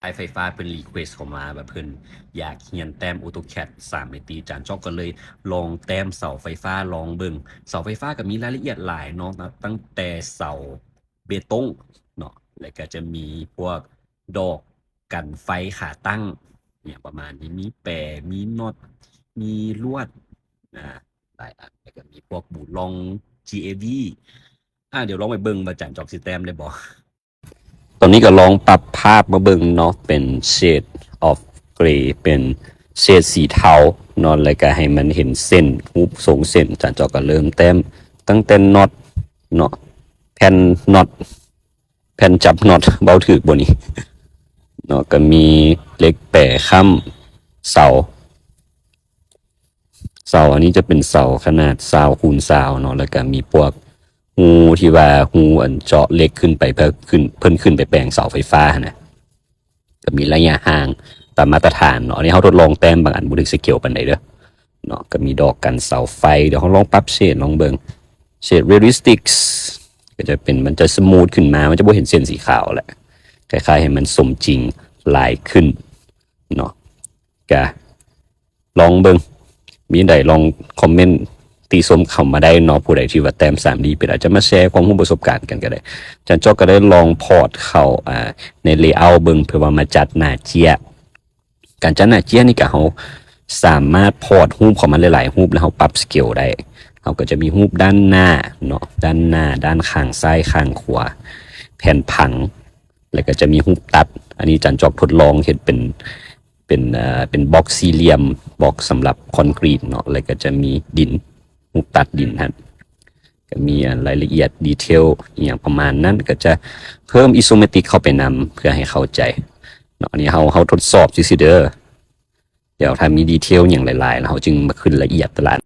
ອ້າຍໄຟຟ້າເພິ່ນ request ເຂົ້າມາ ວ່າເພິ່ນຢາກຮຽນແຕ້ມ AutoCAD ສາມມິຕິ ຈານຈອກກໍເລີຍລອງແຕ້ມເສົາໄຟຟ້າລອງເບິ່ງ. ເສົາໄຟຟ້າກໍມີລາຍລະອຽດຫຼາຍເນາະ ນັບຕັ້ງແຕ່ເສົາເບຕົງເນາະ ແລ້ວກໍຈະມີພວກດອກກັນໄຟຂາຕັ້ງ ອີ່ຫຍັງປະມານນີ້ ມີແປ ມີນັອດ ມີລວດ ອາ ຫຼາຍອັນ ແລ້ວກໍມີພວກບູລອງ GAV. ອາ ດຽວລອງໄປເບິ່ງວ່າຈານຈອກຊິແຕ້ມໄດ້ບໍ່. ຕອນນີ້ກໍລອງປັບພາບມາເບິ່ງເນາະ ເປັນ shade of grey ເປັນເສດສີເທົາເນາະ ແລ້ວກໍໃຫ້ມັນເຫັນເສັ້ນ ຮູບຊົງເສັ້ນ. ຈານຈອກກໍເລີ່ມແຕ້ມຕັ້ງແຕ່ນັອດເນາະ ແຜ່ນນັອດ ແຜ່ນຈັບນັອດ ເວົ້າຖືກບໍ່ນີ້ເນາະ. ກໍມີເຫຼັກແປຄ້ຳເສົາ ເສົາອັນນີ້ຈະເປັນເສົາຂະໜາດຊາວຄູນຊາວເນາະ ແລ້ວກໍມີພວກຮູທີ່ວ່າຮູອັນເຈາະເຫຼັກຂຶ້ນໄປ ເພື່ອຂຶ້ນ ເພິ່ນຂຶ້ນໄປແປງເສົາໄຟຟ້າຫັ້ນນະ. ກໍມີໄລຍະຫ່າງຕາມມາດຕະຖານເນາະ. ອັນນີ້ເຮົາທົດລອງແຕ້ມບາງອັນບໍ່ຖືກສະເກວປານໃດເດີ້ເນາະ. ກໍມີດອກກັນເສົາໄຟ. ດຽວເຮົາລອງປັບເສດລອງເບິ່ງ ເສດ realistic ກໍຈະເປັນ ມັນຈະ smooth ຂຶ້ນມາ ມັນຈະບໍ່ເຫັນເສັ້ນສີຂາວແຫຼະ ຄ້າຍໆໃຫ້ມັນສົມຈິງຫຼາຍຂຶ້ນເນາະ. ກະລອງເບິ່ງ ມີໃດລອງຄອມເມັນຕິຊົມເຂົ້າມາໄດ້ເນາະ. ຜູ້ໃດທີ່ວ່າແຕ້ມ 3D ເປັນ ອາດຈະມາແຊຄວາມຮູ້ປະສົບການກັນກໍໄດ້. ຈານຈອກກໍໄດ້ລອງພອດເຂົ້າ ອາ ໃນ layout ເບິ່ງ ເພື່ອວ່າມາຈັດໜ້າເຈ້ຍ. ການຈັດໜ້າເຈ້ຍນີ້ກໍເຮົາສາມາດພອດຮູບເຂົ້າມາຫຼາຍໆຮູບ ແລ້ວເຮົາປັບ scale ໄດ້. ເຮົາກໍຈະມີຮູບດ້ານໜ້າເນາະ ດ້ານໜ້າ ດ້ານຂ້າງຊ້າຍ ຂ້າງຂວາ ແຜ່ນຜັງ ແລ້ວກໍຈະມີຮູບຕັດ. ອັນນີ້ຈານຈອກທົດລອງເຮັດເປັນ ເປັນ ເອີ ເປັນບລັອກສີ່ຫຼ່ຽມ ບລັອກສຳລັບຄອນກຣີດເນາະ ແລ້ວກໍຈະມີດິນ ຮູບຕັດດິນຫັ້ນ ກໍມີ ອາ ລາຍລະອຽດ detail ອີ່ຫຍັງປະມານນັ້ນ. ກໍຈະເພີ່ມ isometric ເຂົ້າໄປນຳ ເພື່ອໃຫ້ເຂົ້າໃຈເນາະ. ອັນນີ້ເຮົາ ເຮົາທົດສອບຊື່ໆເດີ້. ດຽວຖ້າມີ detail ຫຍັງຫຼາຍໆ ແລ້ວເຮົາຈຶ່ງມາຂຶ້ນລະອຽດແຕ່ລະອັນ.